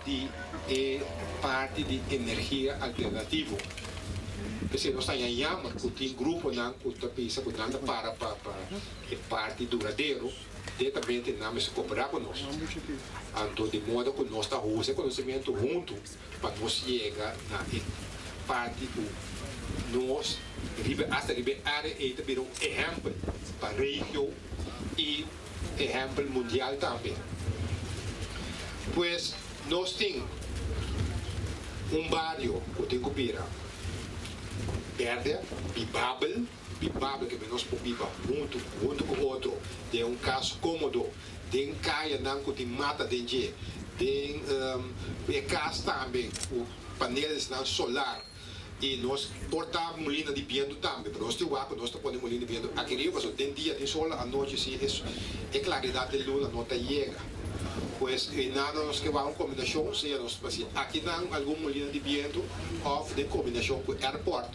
di e parti di energia alternativo. P'esei nos ta haña yammer ku tin gruponan ku ta bisa ku nan ta para pa e parti duradero, diretamente nan mester koperá ku nos. Anto di moda ku nos ta usa e konosementu huntu pa nos yega na e parti ku nos riba asta riba e área ei ta bira un ehèmpel pa regio i ehèmpel mundial tambe. Pues nos tin un bario ku tin ku bira bèrdè, bibabel, bibabel ke nos por biba huntu, huntu ku otro den un kas kómodo, den kayanan ku tin mata den dje, den e kas tambe ku panelesnan solar. I nos por ta mulina di bientu tambe, pero nos tin wak ku nos ta pone mulina di bientu aki riba, pasobra den dia tin sol, anochi si e klaridat di luna no ta yega. Pues einan nos ke wak un kombinashon, sea nos ta hasi akinan algun mulina di bientu òf den kombinashon ku airport,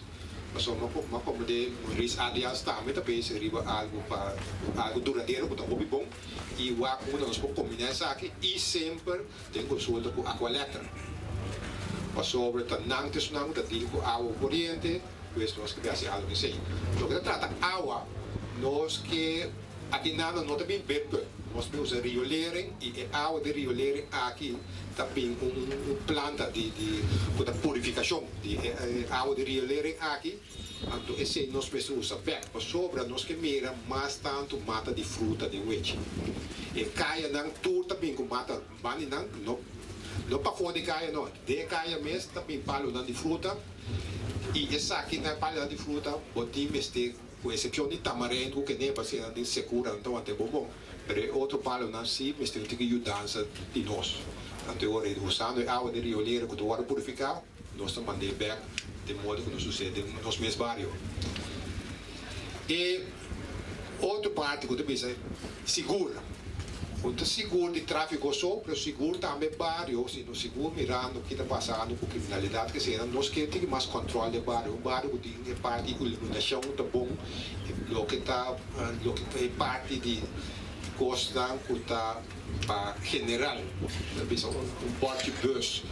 pasobra mi a komprendé Maurice Adriaans tambe ta bezig riba algu pa algu duradero ku ta hopi bon i wak unda nos por kombiná esaki i semper Den konsulta ku Aqualectra pasobra ta nan ta esunnan ku ta deal ku awa ku koriente, pues nos ke bin hasi algu esei. Loke ta trata awa, nos ke aki nan no ta bin bepe, nos bin usa riolering i e awa di riolering aki ta bin un un planta di di ku ta purifikashon di e awa di riolering aki, anto esei nos mester usa bek pasobra nos ke mira mas tantu mata di fruta den wechi. E kayanan tur ta bin ku mata bandinan, no no pafó di kaya no, den e kaya mes ta bin palunan di fruta i esakinan palunan di fruta bo tin mester ku esepshon di tamarind ku kende pasobra nan den sekura nan ta wanta e bonbon, pero e otro palunan si mester un tiki yudansa di nos. Anto e ora usando e awa di riolera ku ta wòrdu purifiká nos ta mand'é bèk den modo ku nos us'é den nos mes bario. E otro parti ku ta bisa sigur, no ta sigur di tráfiko so, pero sigur tambe bario, si nos sigur mirando ki ta pasando ku kriminalidat ke sena, nos ke tin mas kòntròl den bario, un bario ku tin e parti di iluminashon ta bon, loke ta loke ta e parti di kosnan ku ta pa general, ta bisa un bòrchi bùs,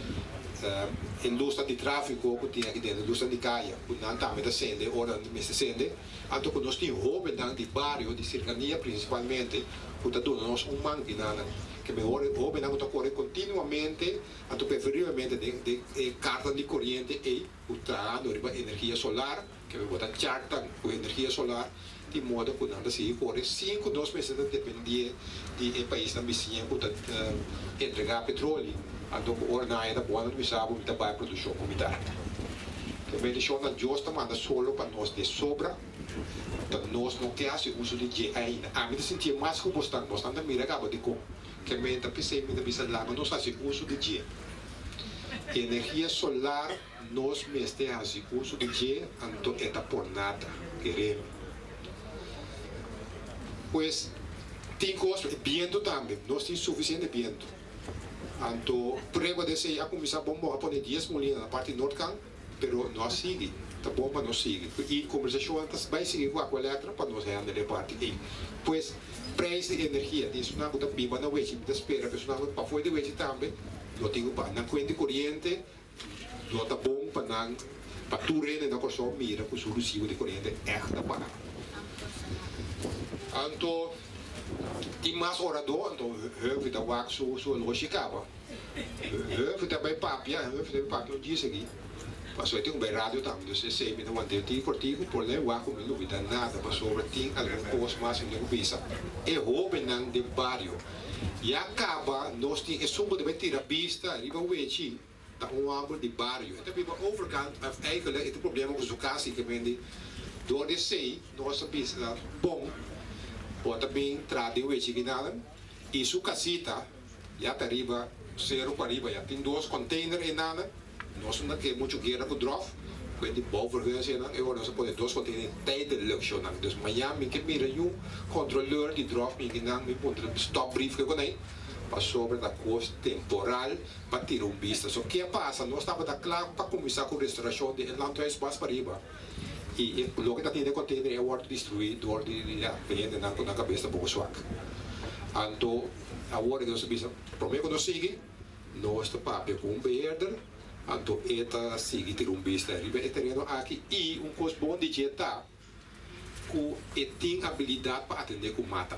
e lusnan di tráfiko ku tin aki den, e lusnan di kaya ku nan tambe ta sende ora nan mester sende. Anto ku nos tin hóbennan di bario, di serkania prinsipalmente, ku ta duna nos un man di nan. Ke mehor e hóbennan ku ta kore kontinuamente, anto preferiblemente den den e kartan di koriente ei ku trahando riba energia solar, ke bo ta chartan ku energia solar, di modo ku nan ta sigui kore sin ku nos mester ta dependé di e paisnan bisiña ku ta entregá petroli, anto ku ora nan haña ta bon nan ta bisa bo mi ta bai produkshon ku mi ta. E bendishonnan Dios ta manda solo pa nos de sobra, ta nos no ke hasi uso di dje ainda. Ami ta sintié mas ku bosnan, bosnan ta mira kaba dikon ke men ta p'esei mi ta bisa laga nos hasi uso di dje. Energia solar nos mester hasi uso di dje, anto e ta por nada, keremi. Pues, tin kos, bientu tambe, nos tin sufisiente bientu. Anto prueba di esei a kuminsá bon bon a pone dies mulina na parti noordkant, pero no a sigui. Ta bon pa nos sigui. I kombersashonnan ta bai sigui ku Aqualectra pa nos hèndel e parti ei. Pues, preis di energia di esunnan ku ta biba na Wechi, mi ta spera ku esunnan ku ta pafó di Wechi tambe lo tin ku paga. Nan kuenta di koriente no ta bon pa nan, pa tur hende na Kòrsou mira ku su resibo di koriente ègt ta paga. Anto. Tin mas oradó, anto Humphrey ta wak su su oloshi kaba. Humphrey ta bai papia, Humphrey ta bai papia un djis aki, pasobra e tin ku bai radio tambe, dus esei mi ta want'é tin kortiku por lei wak ku mi lubida nada, pasobra tin algun kos mas mi tin ku bisa. E hóbennan den bario ya kaba nos tin esun ku ta bai tira bista riba wechi ta un hòmber di bario, e ta biba overkant òf eigenlijk e tin problema ku su kas i ke mende dor di esei nos a bisa bon bo ta bin traha den wechi kinanan i su kasita ya ta riba seru pariba ya tin dos container enanan nos no ta ke muchu guera ku dròf ku e di bouwvergunning eseinan e ora nos a pone dos container tijdelijk shonan dus mañan mi ke mira yu controleur di dròf mi kinan mi puntra stopbrief ke konei pasobra ta kos temporal. Pa tira un bista. So ke a pasa? Nos tabata kla pa kuminsá ku restorashon di e landhuis mas pariba i e loke ta tin den container a wòrdu destruí dor di ya e hendenan ku nan kabes ta poko swak. Anto awor nos a bisa promé ku nos sigui. Nos ta papia ku un beheerder, anto e ta sigui tira un bista riba e tereno aki i un kos bon di dje ta ku e tin abilidat pa atendé ku mata.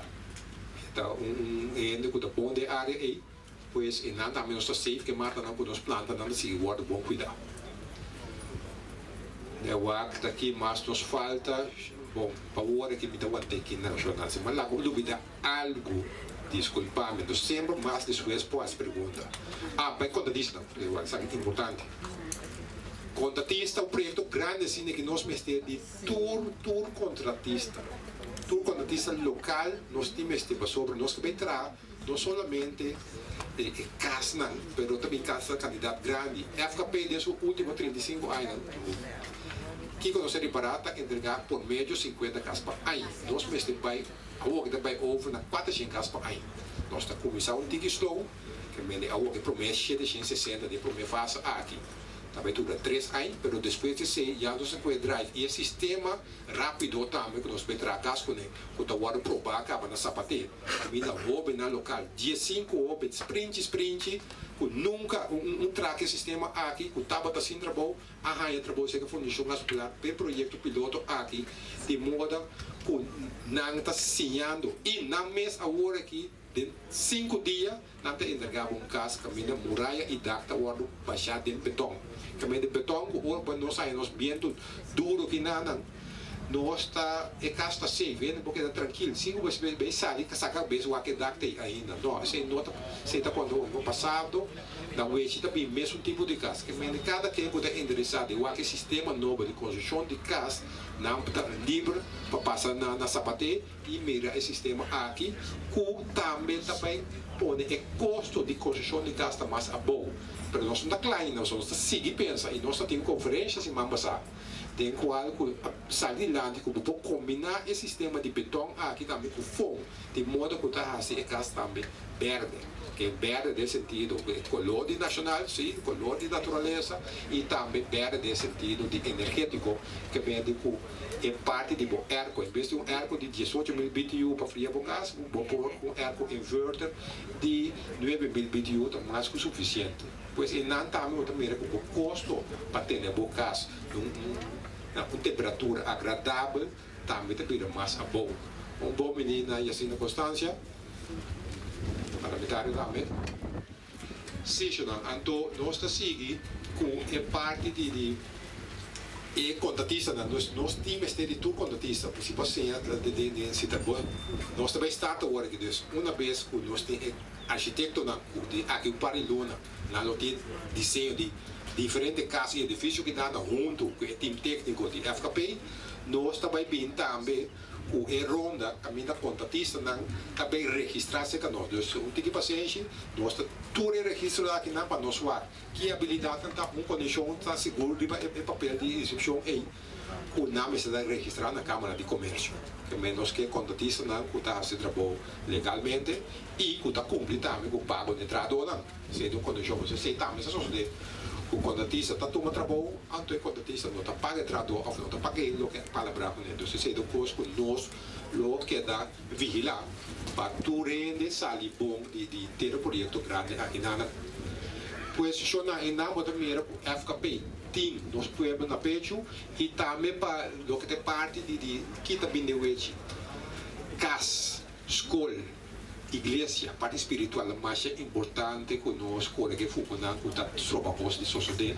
E ta un hende ku ta bon den e área ei, pues e nan tambe nos ta safe ku e matanan ku nos planta nan ta sigui wòrdu bon kuidá. E wak ta ki mas nos falta, bon, pa wòrdu ki mi ta want'é ki nashonal. Si mi a laga lubidá algu, diskulpá mi. Enton semper mas despues por hasi pregunta. Ah, pa e kontadista, esaki ta importante. Kontratista, un proyekto grandi asina ki nos mester di tur tur kontratista. Tur kontratista lokal nos tin mester pasobra nos ta bay traha no solamente e kasnan pero ta bin kas na kantidat grandi. FKP den su ultimo 35 añanan kiko nos a ripará ta entregá por medio 50 kas pa aña. Nos mester bay awor ta bay over na 400 kas pa aña. Nos ta kuminsá un tiki slow, ke mende awor e promé 760 di e promé fase aki ta bay dura 3 aña, pero despues di esei ya nos a kohe drive i e sistema rápido tambe ku nos bay traha kas kuné ku ta wòrdu probá kaba na Sapaté. Kaminda hóbennan lokal, 15 hóben, sprinchi sprinchi, ku nunka un traha e sistema aki, ku tabata sin trabou, a haña trabou serka Fundashon Kas Popular p'e proyekto piloto aki, di moda ku nan ta siñando i nan mes awor aki den 5 dia nan ta entregá un kas kaminda muraya i dak ta wòrdu bashá den beton. Kaminda beton ku ora ku nos haña nos bientu duru ki nan nos ta e kas ta safe, hende por keda trankil. Sin ku bo sali saka bes wak e dak t'ei ainda. No, esei no ta esei ta konta un pasado na wechi ta bin mesun tipo di kas. Ke mende kada ken ku ta interesá den wak e sistema nobo di konstrukshon di kas, nan ta liber pa pasa na Sapaté i mira e sistema aki ku tambe ta bai pone e kosto di konstrukshon di kas ta mas abou. Pero nos no ta kla ainda, nos ta sigui pensa i nos tin konferensha siman pasá den kual ku sali dilanti ku bo por kombiná e sistema di beton aki tambe ku foam, di modo ku ta hasi e kas tambe bèrdè. Ke bèrdè den sentido ku e kolor di nashonal, si, kolor di naturalesa i tambe bèrdè den sentido di energétiko, ke bèrdè ku e parti di bo airco, en bes di un airco di 18.000 BTU pa fria bo kas, bo por un airco inverter di 9.000 BTU ta mas ku sufisiente. Pues e nan tambe bo ta mira ku bo kosto pa tene bo kas na un temperatura agradabel tambe ta bira mas abou. Un bon menina Yacina Constancia, parlamentario tambe. Si, anto nos ta sigui ku e parti di e kontratistanan, nos tin mester di tur kontratista, si por siña di si ta bo, nos ta bai start awor aki, dus una bes ku nos tin e arkitektonan ku di aki un par di luna, nan lo tin diseño di diferente kas i edifisio ku nan huntu ku e team tékniko di FKP, nos ta bai bin tambe ku e ronda kaminda kontratistanan ta bai registrá serka nos. Dus un tiki pasenshi, nos ta tur e registro aki nan pa nos wak ki abilidat nan ta un kondishon ta sigur riba e papel di inskripshon ei ku nan mester ta registrá na Kámara di Komersio. Ke menos ke kontratistanan ku ta hasi trabou legalmente i ku ta kumpli tambe ku pago di trahadónan. Esei ta un kondishon, esei tambe sa sosodé ku kontratista ta tuma trabou, anto e kontratista no ta paga e trahadó òf no ta pag'é loke a palabrá kuné. Entonces esei ta un kos ku nos lo keda vigilá pa tur hende sali bon di henter proyekto grandi aki nan. Pues shonnan e nan bo ta mira ku FKP tin nos pueblo na pechu i tambe pa loke ta e parti di kita bin den wechi kas, skol, iglesia, parti spiritual mas importante ku nos kore ke fukunan ku ta stroba kos di sosodé,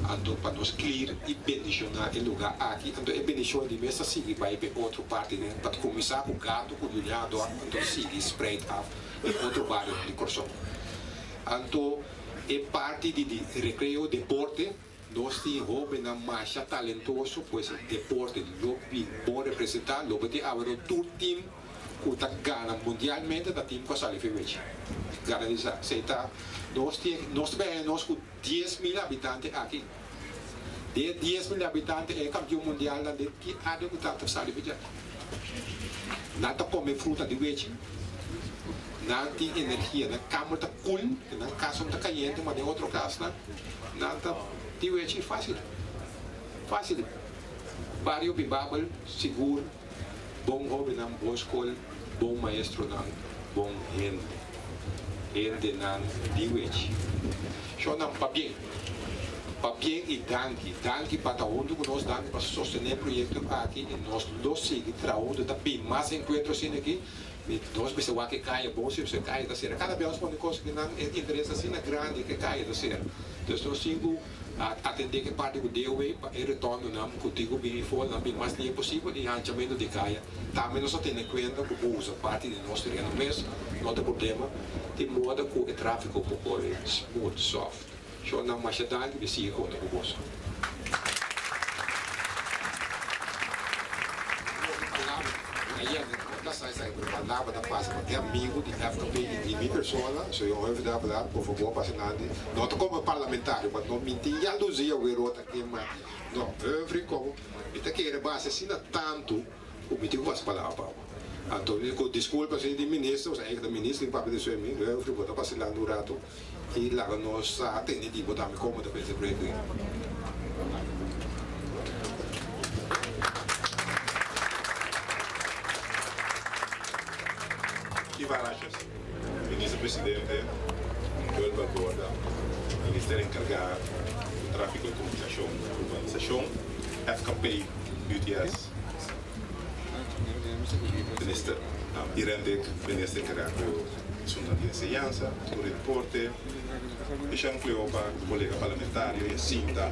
anto pa nos clear i bendishoná e lugá aki, anto e bendishon di mes ta sigui bai pa e otro parti den, pa kuminsá ku Gato ku Julianadorp, anto sigui spreid af e otro bario di Kòrsou. Anto e parti di rekreo, deporte, nos tin hóbennan masha talentoso, pues deporte lo bin bon representá, lo bo tin awor tur team ku ta gana mundialmente ta team ku a sali for di Wechi. Garantisá. Esei ta nos tin nos ta bini nos ku 10.000 habitante aki. De 10.000 habitante e kampeon mundial nan den ki área ku ta sali for di aki. Nan ta kome fruta di Wechi. Nan tin energia, nan kamer ta koel, nan kas no ta kayente, ma den otro kas nan nan ta di Wechi fásil. Fásil. Bario bibabel, sigur, bon hóbennan, bon skol, bon maestronan, bon hende. Hendenan di Wechi. Shonnan, pabien. Pabien i danki. Danki pa ta huntu ku nos, danki pa sostené e proyekto aki i nos lo sigui traha huntu. Ta bin mas enkuentro asina aki. Mi nos mester wak e kaya bon si pasobra e kaya ta sera. Kada bia nos pone kos aki nan e interes ta asina grandi ku e kaya ta sera. Entonces nos tin ku atendé ku e parti ku DOW pa e retornonan ku tin ku bini for nan bin mas lie posibel i hanchamentu di kaya. Tambe nos a tene kuenta ku por usa parti di nos tereno mes, no ta problema, di moda ku e tráfiko por kore smooth, soft. Shornan masha danki mi sigui konta ku boso. Palabra ta pasa pa e amigu di FKP i di mi persona, señor Humphrey Davelaar, por fabor pasa nan di, no ta komo parlamentario, pa no minti yaluzia werota kema, no, Humphrey komo. Mi ta kere base asina tantu ku mi tin ku pasa palabra pa bo. Anto mi ku diskulpa si di minister, pasobra e ta minister mi papia di su mi, Humphrey bo ta basilando un ratu i laga nos sa tende di bo tambe komo ta pensa proyekto ei. Ivan Rachas, Minister Presidente Joel Balborda, Minister enkargá ku Tráfiko i Komunikashon, Urbanisashon, FKP, UTS, Minister Irene Dick, Minister enkargá ku Asuntunan di Enseñansa, Kultura i Deporte, Jean Cleopa, kolega parlamentario Jacinta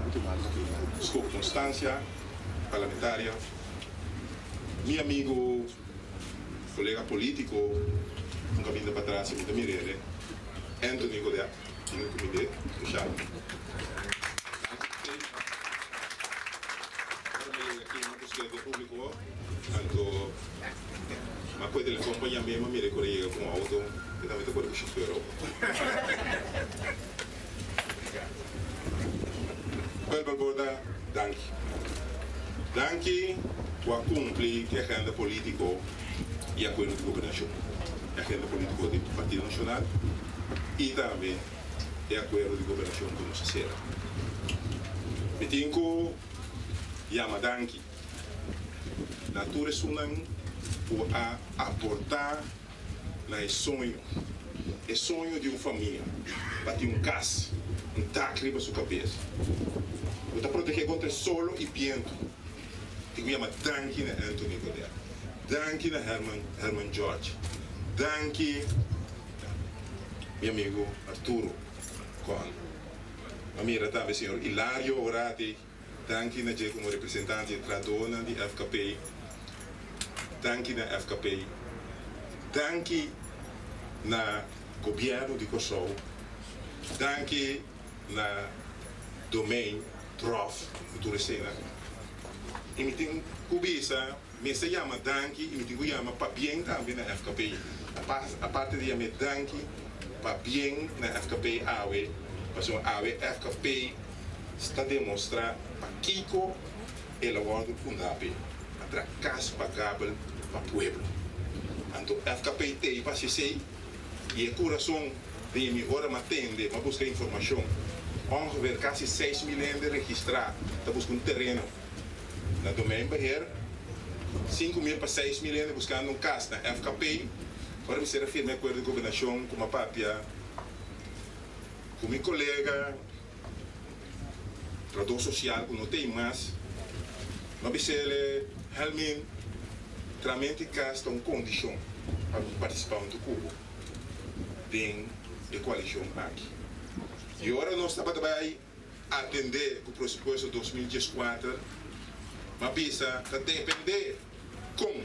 Schoop Constancia, parlamentaria, mi amigu. Kolega polítiko un kaminda patras i mi ta mir'é Anthony Godet tin un kumind'é speshal. Danki p'esei. Ora mi a yega aki mi a busk'é den públiko anto mi a kohe telefòn pa yam'é mi a mir'é ku el a yega ku un outo e tambe ta kore ku shofèr op. Pueblo Balborda, danki. Danki ku a kumpli ku e agenda politiko i akuerdo di gobernashon, e agenda politiko di Partido Nashonal i tambe e akuerdo di gobernashon ku nos a sera. Mi tin ku yama danki na tur esunnan ku a aportá na e soño, e soño di un famia pa tin un kas, un dak riba su kabes ku ta protegé kontra e solo i bientu. Tin ku yama danki na Anthony Godet, danki na Herman Herman George, danki na mi amigu Arturo Con. A mira tambe señor Hilario Orati, danki na dje komo representante di e trahadónan di FKP. Danki na FKP. Danki na Gobièrnu di Kòrsou. Danki na Domein, Trof ku tur esena. I mi tin ku bisa, mester yama danki i mi tin ku yama pabien tambe na FKP. Aparte di yam'é danki, pabien na FKP awe, pasobra awe FKP sta demostrá pakiko El a wòrdu fundá p'e pa traha kas pagabel pa pueblo. Anto FKP t'ei pa hasi esei i e kurason di mi ora m'a tende, m'a buska informashon, ongeveer kasi 6000 hende registrá ta buska un tereno na Domeinbeheer, 5000 pa 6000 hende buskando un kas na FKP. Ora mi ser a firma e akuerdo di gobernashon ku m'a papia ku mi kolega, Trabador sosial ku no tei mas, no bis'el Helmin, tramenti kas ta un kondishon pa mi partisipá huntu ku bo den e koalishon aki. I ora nos tabata bai atendé ku presupuesto 2014, m'a bisa ta dependé kon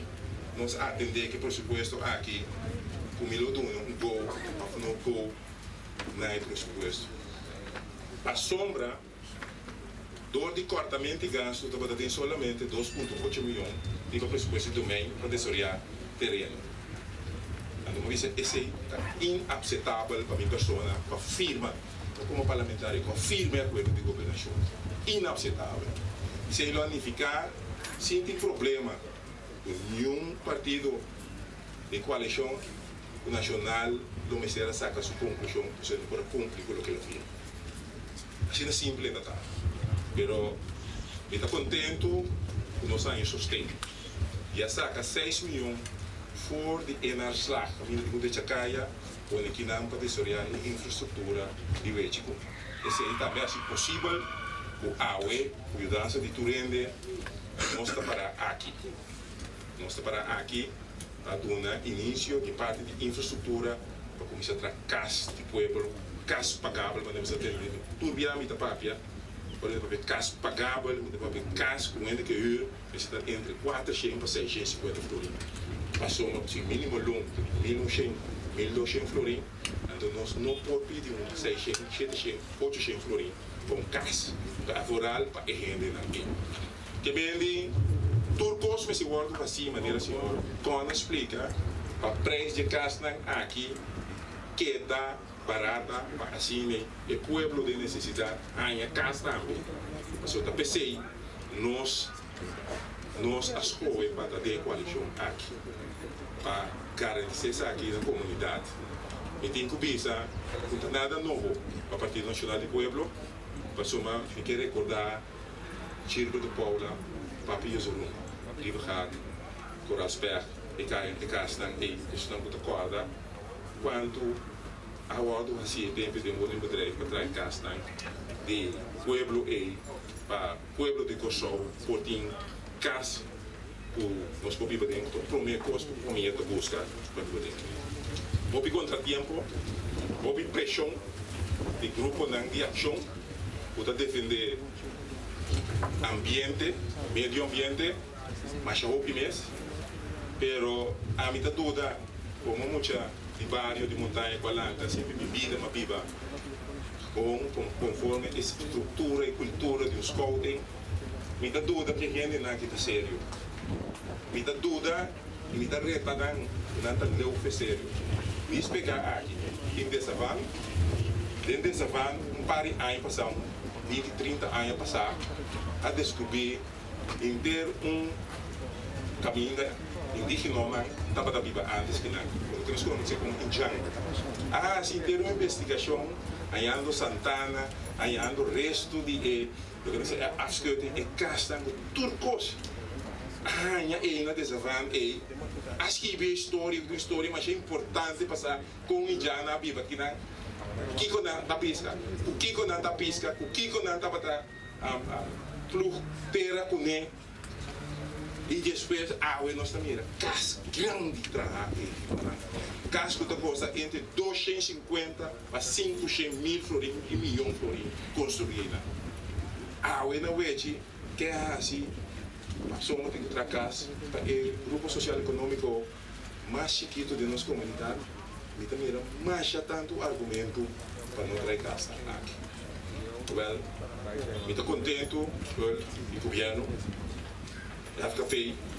nos atendé ku e presupuesto aki ku mi lo duna un go òf no go na e presupuesto. Pasobra dor di kòrtamento di gastu tabata tin solamente 2.8 mion riba presupuesto di domein pa desaroyá tereno. Anto mi bisa esei ta inapsetabel pa mi persona ku a firma, no komo parlamentario, ku a firma e akuerdo di gobernashon. Inapsetabel. Esei lo a nifiká sin tin problema ku niun partido den koalishon ku Nashonal lo mester a saka su konklushon ku se no por a kumpli ku loke el a firma. Asina simple ta ta. Pero mi ta kontentu ku nos a haña sosten i a saka 6 mion for di e narslag kaminda tin ku drecha kaya. Pone kinan pa desaroyá e infrastruktura di Wechico. Esei tambe hasi posibel ku awe, ku yudansa di tur hende, nos ta pará aki. Nos ta pará aki pa duna inisio di parti di infrastruktura pa kuminsá traha kas di pueblo, kas pagabel, manera mi sa tende tur bia mi ta papia, ora mi ta papia kas pagabel, mi ta papia kas ku hende ke hür. Mester ta entre 400 pa 650 florin. Pasobra si minimo loon ta di 1100, 1200 florin, anto nos no por pidi un 600, 700, 800 florin pa un kas. Ta vooral pa e hendenan ei. Ke bendi tur kos mester wòrdu hasí manera señor Con a splika pa prijs dje kasnan aki keda barata pa asina e pueblo den nesesidat haña kas tambe. Pasobra ta p'esei Nos nos a skohe pa ta den e koalishon aki pa garantisá esaki na komunidat. Mi tin ku bisa ku ta nada nobo pa Partido Nashonal di Pueblo, pasobra mi ke rekordá Gilbert de Paula, Papi Jesurun, Lieve Gaat, Coral Specht, e kai e kasnan ei, esnan ku ta kòrda kuantu a wòrdu hasí e tempu den woningbedraif pa traha e kasnan di pueblo ei. Pa pueblo di Kòrsou por tin kas ku nos por biba den, ta promé kos ku famia ta buska pa biba den. Hopi kontratiempo, hopi preshon di gruponan di akshon ku ta defendé ambiente, medio ambiente, masha hopi mes, pero ami ta duda komo mucha di bario di Montaña ku a lanta semper mi bida m'a biba. Bon, conforme e structura y cultura di un scouting, mi ta duda cu e hendenan aki ta serio. Mi ta duda y mi ta reta nan cu nan ta leu fe serio. Mi splica aki, tin Desavan, den Desavan un par di aña pasa, un binti, trinta aña pasa, a descubri henter un caminda indigenonan tabata biba antes ki nan, loke nos conoce como Injan. A haci henter un investigacion hañando santana, hañando resto di e loke nos e afsluiting, e casnan cu tur cos. A haña ey na Desavan ey, a skibi e historia, un historia masha importante pa sa con Injannan a biba kinan, kico nan ta pisca, cu kico nan ta pisca, cu kico nan tabata Ploeg tera kuné i despues awe nos ta mira kas grandi traha ei riba nan. Kas ku ta kosta entre 250 pa 500 mil florin i miyon florin konstruí einan. Awe na wechi ke a hasi pasobra tin ku traha kas pa e grupo sosial ekonómiko mas chikitu den nos komunidat. Mi ta mira masha tantu argumentu pa no trae kasnan aki. Wèl, mi ta kontentu ku e gobièrnu, FKP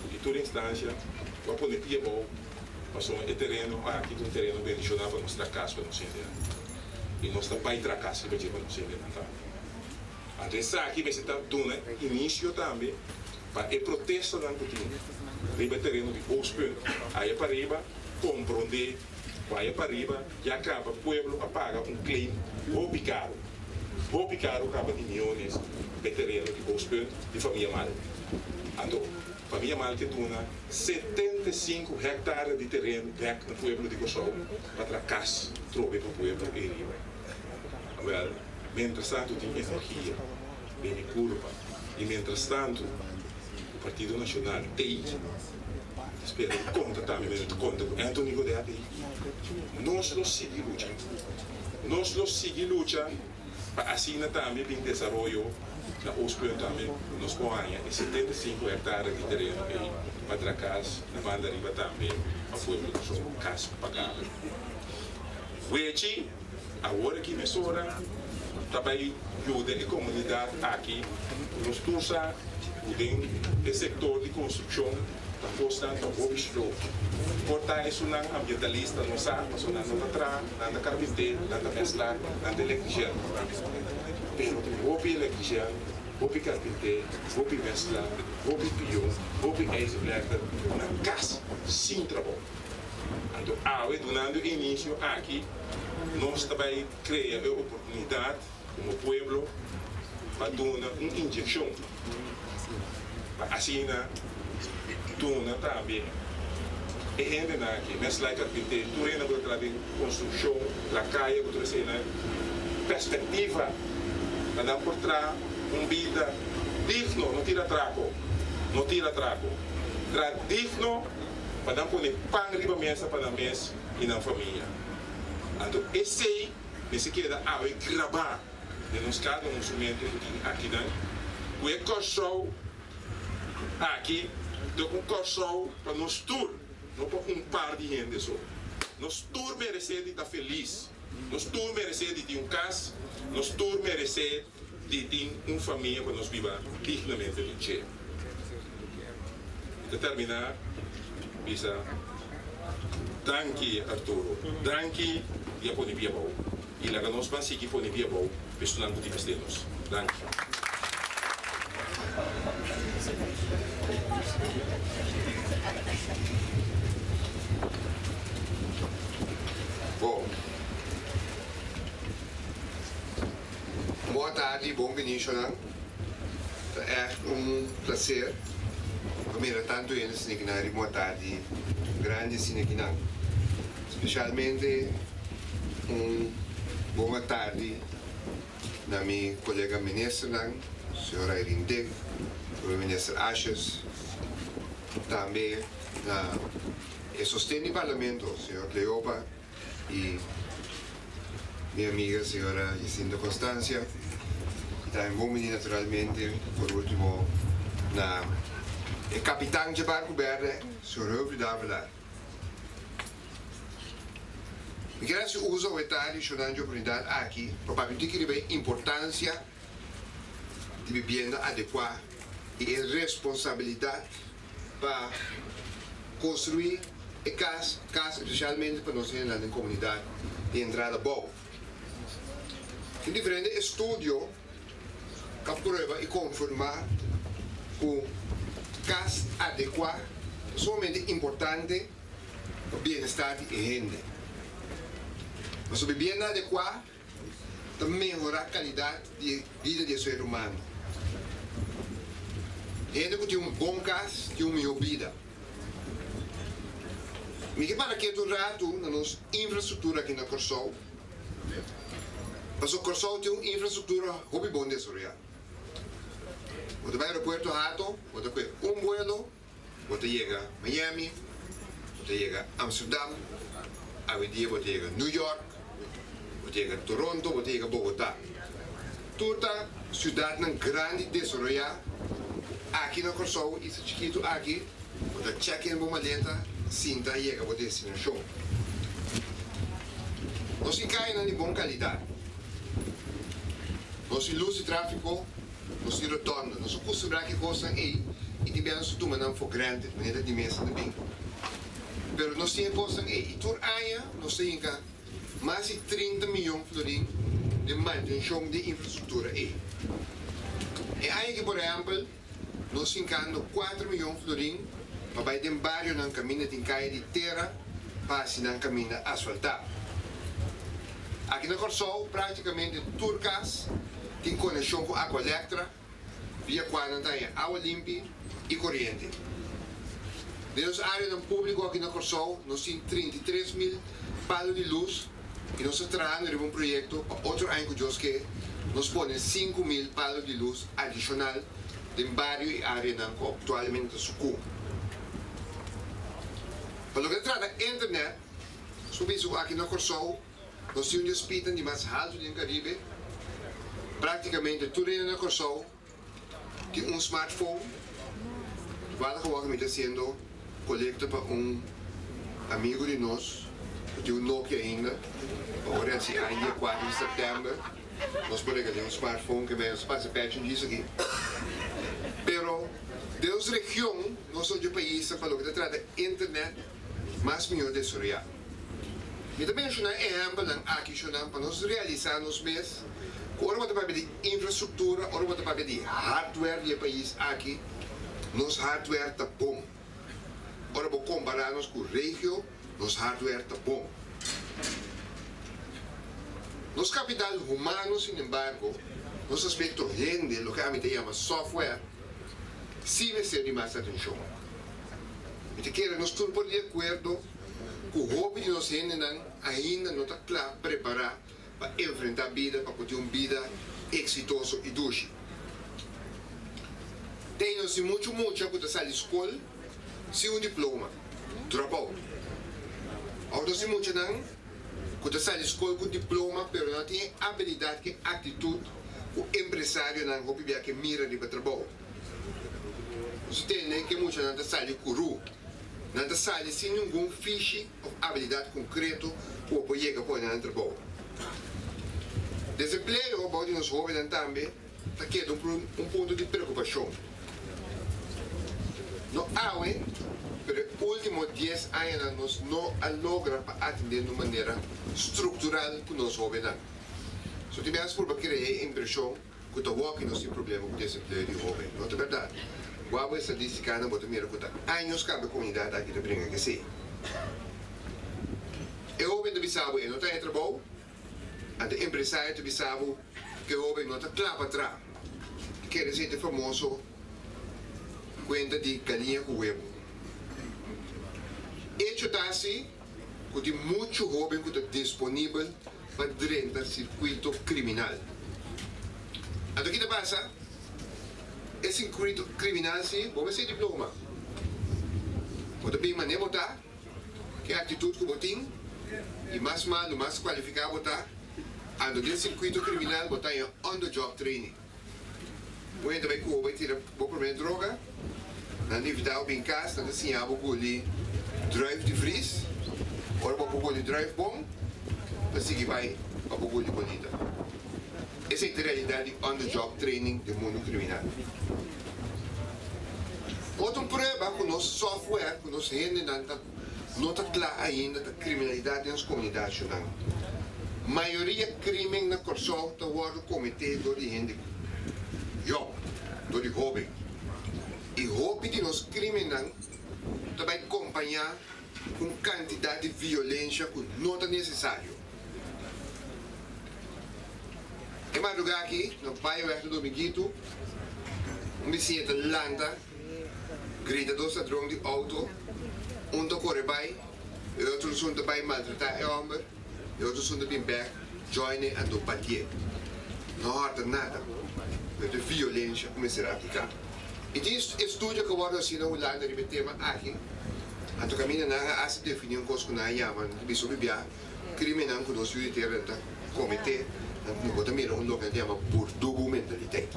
i tur instansia ku a pone pia abou pasobra e tereno aki ta un tereno bendishoná pa nos traha kas pa nos hendenan. I nos ta bai traha kas riba dje pa nos hendenan tambe. Anto esaki mester ta duna inisio tambe pa e protestanan ku tin riba e tereno di Oostpunt aya pariba. Komprondé ku aya pariba ya kaba pueblo a paga un claim hopi karu, hopi karu kaba di miones pa e tereno di Oostpunt di famia Mal. Anto famia Mal ke duna 75 hectare di tereno bek na pueblo di Kòrsou pa traha kas trobe pa pueblo ei riba. Awèl, mientrastantu tin energia den mi kurpa i mientrastantu ku Partido Nashonal tei. Spera di konta tambe mester ta konta ku Anthony Godett ei. Nos lo sigui lucha. Nos lo sigui lucha pa asina tambe bin desaroyo na Oostpunt tambe ku nos por haña e 75 hectare di tereno ei pa traha kas na banda riba tambe pa pueblo di Kòrsou kas pagabel. Wechi awor aki mesora ta bai yuda e komunidat aki ku nos tur sa ku den e sektor di konstrukshon ta kosnan ta hopi slow. Por ta esunnan ambientalista no sa pasobra nan no ta traha, nan ta karpinter, nan ta mèslar, nan ta elektrishèn. Pero tin hopi elektrishèn, hopi karpinter, hopi mèslar, hopi pion, hopi ijzervlegter na kas sin trabou. Anto awe dunando e inicio aki nos ta bay crea e oportunidad como pueblo pa duna un inyeccion pa asina duna tambe E hendenan aki, mes like karpinté, tur hende ku ta traha den konstrukshon, lakaya ku tur eseinan, perspektiva pa nan por traha un bida digno, no tira atrako, no tira atrako, traha digno pa nan pone pan riba mesa pa nan mes i nan famia. Anto esei mester keda awe grabá den nos kada un su mente ku tin akinan, ku e Kòrsou Aki ta un Kòrsou pa nos tur, no pa un par di hende so. Nos tur meresé di ta felis, nos tur meresé di tin un kas, nos tur meresé di tin un famia pa nos biba dignamente den dje. Mi ta terminá bisa danki Arturo, danki di a pone pia abou i laga nos ban sigui pone pia abou pa esunnan ku tin mester nos. Danki. Bon. Boa tardi, bon binishonan. Ta ègt un plaser pa mira tantu hende asina kinan riba un atardi grandi asina kinan. Spesialmente un bon atardi na mi kolega ministernan, señor Irene Dick, Prome Minister Asjes, tambe na e sosten di Parlamento, señor Cleopa y mi amiga señora Jacinta Constancia, y tambe bon bini naturalmente por ultimo na e capitan dje barco berde, señor Humphrey Davelaar. Mi kier haci uso awe tardi shonando dje oportunidad aki pa papia un tiki riba e importancia di bibienda adecua y e responsabilidad pa construi e cas, cas especialmente pa nos hendenan den comunidad di entrada bou. Tin diferente estudio ta prueba y confirma cu cas adecua ta sumamente importante pa bienestar di e hende. Pasobra bibienda adecua ta mehora calidad di bida di e ser humano. Hende cu tin un bon cas tin un miho bida. Mi ke para ketu un ratu na nos infrastructura aki na Corsou, pasobra Corsou tin un infrastructura hopi bon desaroya. Bo ta bai aeropuerto Hato, bo ta coge un vuelo, Bo ta yega Miami, bo ta yega Amsterdam, awendia bo ta yega New York, bo ta yega Toronto, bo ta yega Bogotá. Tur ta siudatnan grandi desaroyá ku aki na Kòrsou isla chikitu aki bo ta check in bo maleta sinta yega bo destinashon. Nos tin kayanan di bon kalidat. Nos tin lus di tráfiko. Nos tin rotonda. Nos a kustumbrá ku e kosnan ei i tin bia nos ta tuma nan for granted, manera di mesa ta bin. Pero nos tin e kosnan ei i tur aña nos ta hinka mas di 30 miyon florin den mantenshon di e infrastruktura ei. E aña aki por ehèmpel nos hinkando kuater miyon florin pa bai den barionan kaminda tin kaya di tera pa hasi nan kaminda asfaltá. Aki na Kòrsou práktikamente tur kas tin konekshon ku Aqualectra via kua nan ta haña awa limpi i koriente. Den nos áreanan públiko aki na Kòrsou nos tin 33.000 palu di lus i nos ta trahando riba un proyekto pa otro aña ku Dios ke nos pone 5.000 palu di lus adishonal den bario i áreanan ku aktualmente ta sukú. Pa loke ta trata internet, Su bisa ku aki na Kòrsou nos tin un di e speednan di mas haltu den Karibe. Praktikamente tur hende na Kòrsou tin un smartphone. Toevallig awor mi ta hasiendo kolekta pa un amigu di nos ku tin un Nokia ainda. Pa ora e hasi aña dia kuater di sèptèmber nos por regal'é un smartphone ke nos pasa pechi un djis aki. Pero den nos region nos ta un di e paisnan pa loke ta trata internet mas mihó desaroyá. Mi ta menshoná e ehèmpelnan aki shonnan pa nos realisá nos mes ku ora bo ta papia di infrastruktura, ora bo ta papia di hardware di e pais aki, nos hardware ta bon. Ora bo kompará nos ku regio, nos hardware ta bon. Nos kapital humano, sinembargo, nos aspekto hende, loke ami ta yama software, sí mester di mas atenshon. Mi ta kere nos tur por di akuerdo ku hopi di nos hendenan ainda no ta kla prepará pa enfrentá bida pa por tin un bida eksitoso i dushi. Tei nos tin muchu mucha ku ta sali skol sin un diploma, drop out. Òf nos tin muchanan ku ta sali skol ku diploma pero no tin e abilidat ku e aktitut ku empresarionan hopi bia ke mira riba trabou. Nos ta tende ku e muchanan ta sali kurú. Nan ta sali sin ningun fishi òf abilidat konkreto ku bo por yega pone nan trabou. Desempleo bou di nos hóbennan tambe ta keda un punto di preokupashon. No awe, pero e último dies añanan nos no a logra pa atendé na un manera struktural ku nos hóbennan. So tin bes purba krea e impreshon ku ta wòk i nos tin problema ku desempleo di hóben. No ta bèrdat. Wak bo estadístikanan bo ta mira ku ta años kaba e komunidat aki ta bringa ku esei. E hóben ta bisa bo e no ta haña trabou, anto e empresario ta bisa bo ku e hóben no ta kla pa traha. Kere esei ta e famoso kuenta di galiña ku webu. Echo ta asi ku tin muchu hóben ku ta disponibel pa drenta sirkuito kriminal. Anto ki ta pasa? E sirkuito kriminal si bo mester diploma. Bo ta bin manera bo ta, ki aktitut ku bo tin, i mas malu, mas kualifiká bo ta, anto den sirkuito kriminal bo ta haña on the job training. Un hende bai ku bo bai tira bo promé droga, nan ta invitá bo bin kas, nan ta siña bo guli druif di vris. Ora bo por guli druif bon, ta sigui bai pa bo guli bonita. Esei ta e realidat di on the job training den mundu kriminal. Otro prueba ku nos software ku nos hendenan ta no ta kla ainda ta kriminalidat den nos komunidat shunnan. Mayoria krimen na Kòrsou ta wòrdu kometé dor di hende yòn, dor di hóben. I hopi di nos krimennan ta bai kompañá ku un kantidat di violensha ku no ta nesesario. E madrugá aki na Vaaiweg ta Dominguito, un bisiña ta lanta. Grita dos ladron di auto, un ta kore bai, e otro esun ta bai maltratá e hòmber, e otro esun ta bin bèk join e anto batié. No hòrta nada, pero ta violensha ku mester apliká. I tin estudio ku a wòrdu hasi na Hulanda riba e tema aki, anto kaminda nan a hasi definí un kos ku nan a yama, nan ta bisa hopi bia, krimennan ku nos yu di tera ta kometé, nan bo ta mira un loke nan ta yama burdugu mentaliteit.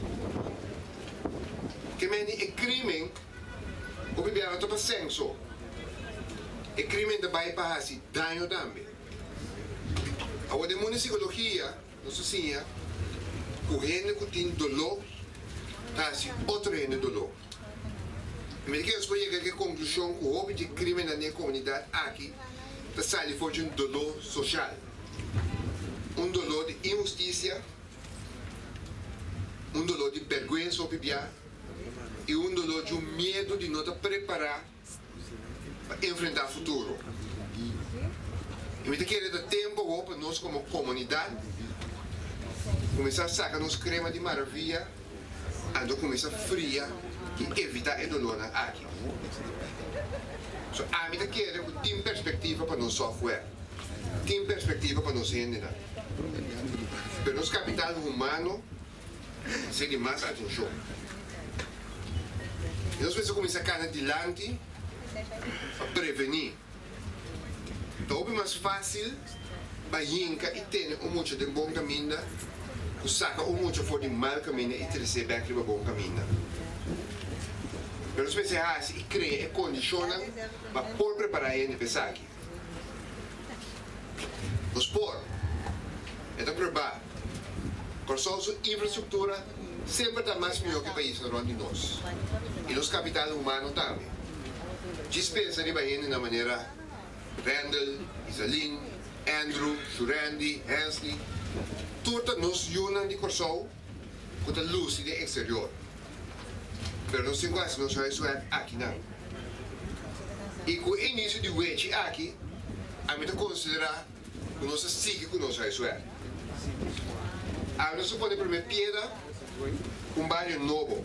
Ke meni e krimen hopi bia no ta pa senso. E krimen ta bai pa hasi daño tambe. Awor den mundu di sikologia nos ta siña ku hende ku tin doló ta hasi otro hende doló. I mi ta kere nos por yega ke konklushon ku hopi di e krimennan den e komunidat aki ta sali for di un doló sosial, un doló di inhustisia. Un doló di bèrgwensa hopi bia i un doló di un miedu di no ta prepará pa enfrentá futuro. I mi ta kere ta tempu awor pa nos komo komunidat kuminsá saka nos krema di maravia anto kuminsá fria i evitá e dolónan aki. So ami ta kere ku tin perspektiva pa nos software, tin perspektiva pa nos hendenan. Pero nos capital humano mester di mas atencion. Y nos mester cuminsa cana dilanti pa preveni. Ta hopi mas facil pa hinca y tene un mucha den bon caminda cu saca un mucha for di mal caminda y trece bek riba bon caminda. Pero nos mester haci y crea e condicionnan pa por prepara hende pa esaki. Nos por. E ta probá. Kòrsou su infrastruktura semper ta mas mihó ku e paisnan rònt di nos. I nos kapital humano tambe. Djis pensa riba hendenan manera Randall, Izaline, Andrew, Shurandy, Hensley. Tur ta nos yunan di Kòrsou ku ta lusi den eksterior. Pero nos tin ku hasi nos huiswerk akinan. I ku e inisio di wechi aki, ami ta konsiderá ku nos a sigui ku nos huiswerk. Ami nos a pone promé piedra ku un bario nobo.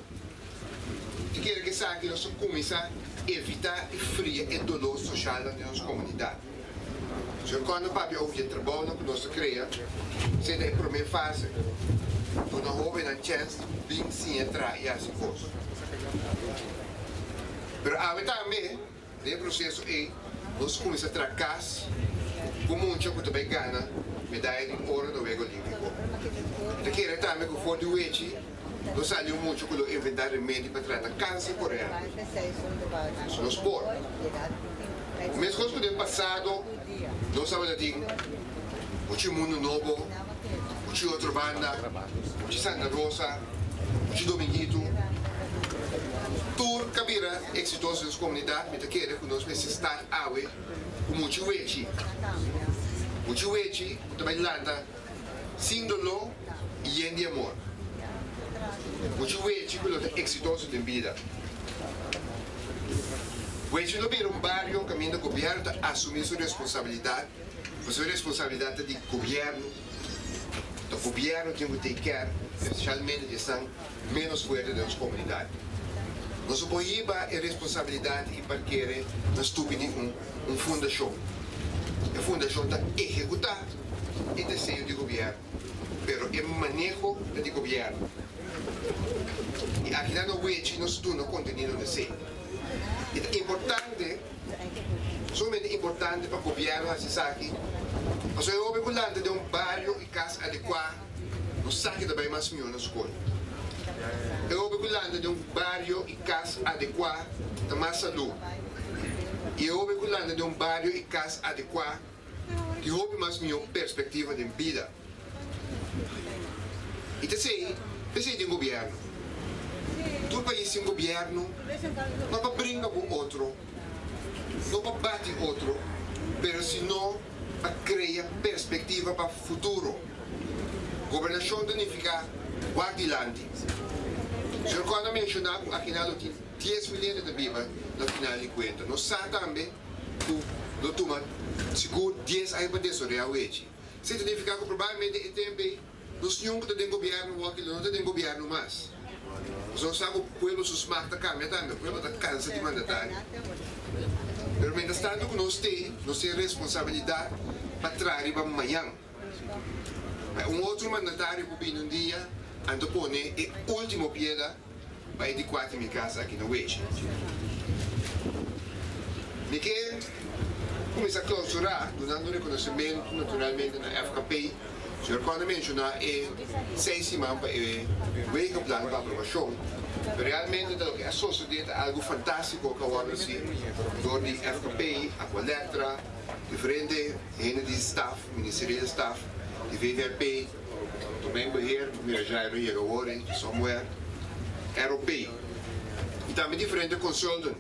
Mi ta kere ku esaki nos ta kuminsá evitá i fria e doló soshalnan den nos komunidat. Señor Conde papia over di e trabounan ku nos ta krea, esei ta e promé fase, duna hóbennan chèns di bin siña traha i hasi kos. Pero awe tambe, den e proseso ei, nos kuminsá traha kas ku mucha ku ta bai gana medaya di oro na Wega Olímpiko. Mi ta kere tambe ku for di wechi lo sali un mucha ku lo inventá remedi pa trata kanser, por ehèmpel. So nos por. Meskos ku den pasado nos tabata tin muchi Mundu Nobo, muchi Otro Banda, muchi Santa Rosa, muchi Dominguito, tur ka bira eksitoso den nos komunidat. Mi ta kere ku nos mester start awe ku muchi wechi, muchi wechi ku ta bai lanta sin doló i yen di amor. Muchu wechi ku lo ta eksitoso den bida. Wechi lo bira un bario kaminda gobièrnu ta asumí su responsabilidat, pasobra e responsabilidat ta di gobièrnu. Ta gobièrnu tin ku take care, espesialmente di esnan ménos fuerte den nos komunidat. Nos no por hiba e responsabilidat i parkere na stupi di un fundashon. E fundashon ta ehekutá e deseo di gobièrnu, pero e maneho ta di gobièrnu. I akinan no wechi nos duna kontenido na esei. I ta importante, sumamente importante pa gobièrnu hasi esaki, pasobra e hopi ku lanta den un bario i kas adekuá no sa ke ta bai mas mihó na skol. E hopi ku lanta den un bario i kas adekuá ta mas salú. I e hopi ku lanta den un bario i kas adekuá tin hopi mas mihó perspektiva den bida. I ta esei, p'esei tin gobièrnu. Tur pais tin gobièrnu, no pa bringa ku otro, no pa bati otro, pero sino pa krea perspektiva pa futuro. Gobernashon ta nifiká wak dilanti. Señor Conde a menshoná ku akinan lo tin 10.000 hende ta biba na final di kuenta. Nos sa tambe ku lo tuma sigur dies aña pa desaroyá wechi. Esei ta nifiká ku probablemente e tempu ei nos ñun ku ta den gobièrnu wòki lo no ta den gobièrnu mas. Pasobra nos sa ku pueblo su smak ta kambia tambe, pueblo ta kansa di mandatario. Pero mientras tanto ku nos t'ei, nos tin responsabilidat pa traha riba mañan. Pa un otro mandatario por bini un dia anto pone e último piedra pa e di kuater mi kas aki na Wechi. Mi ke kuminsá klousurá dunando rekonosementu naturalmente na FKP. Señor Conde a menshoná e seis siman pa e wegenplan pa aprobashon, pero realmente ta loke a sosodé ta algu fantástiko ku a wòrdu hasi dor di FKP, Aqualectra, diferente hende di staf, ministerial staf di VVRP, Domeinbeheer, mira Jairo yega awor ei, somewhere, ROP, y tambe diferente consultant.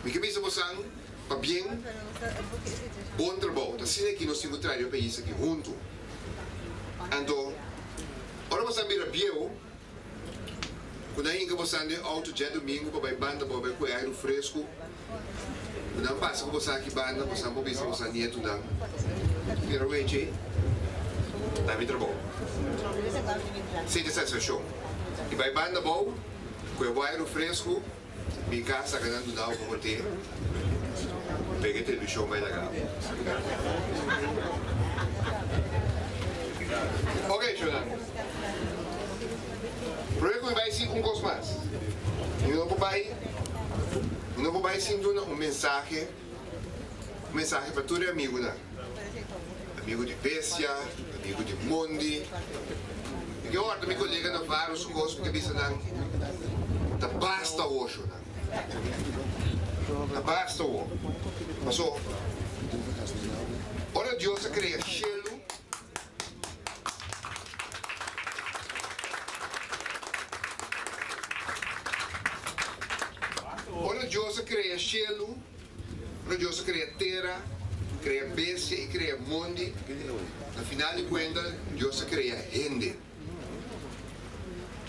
Mi ke bisa bosan pabien, bon trabou. Ta asina ki nos tin ku traha e pais aki huntu. Anto, ora bosan bira bieu, ku nan hinka bosan den auto djadumingu pa bai banda bo bai ku e airu fresku, Ku nan pasa ku bo sa ki banda bo sa por bisa bo sa nietunan, Pero wechi, ta mi trabou. Sinti satisfakshon. I bai banda bou, ku e wairu fresku, bin kas saka nan duna bo pa te, pega e televishon bai laga bo. Ok, shownan. Prome ku mi bai si un kos mas. Mi no por bai. Mi no por bai sin duna un mensahe, un mensahe pa tur e amigunan, amigu di bestia, amigu di mondi. Mi ke horta mi kolega Navarro su kos, mi ke bisa nan, ta basta awor, shownan. Ta basta awor. Paso, ora Dios a krea shelu, Ora Dios a krea shelu, ora Dios a krea tera, krea bestia i krea mondi, na final di kuenta Dios a krea hende.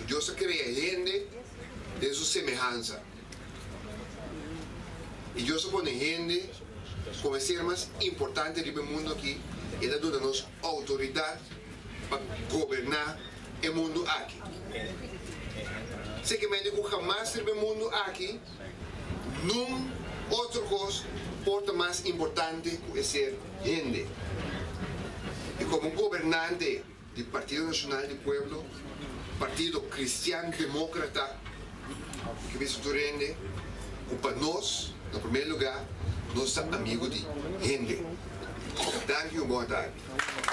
Dios a krea hende den su semehansa. I Dios a pone hende komo e ser mas importante riba e mundu aki, el a duna nos outoridat pa goberná e mundu aki. Esei ke men ku hamas den mundu aki, ningun otro kos por ta mas importante ku ser hende. I komo gobernante di Partido Nashonal di Pueblo, Partido Kristian Demókrata, ku ta tur hende, pa nos, na promé lugá, nos ta amigu di hende. Danki i bon tardi.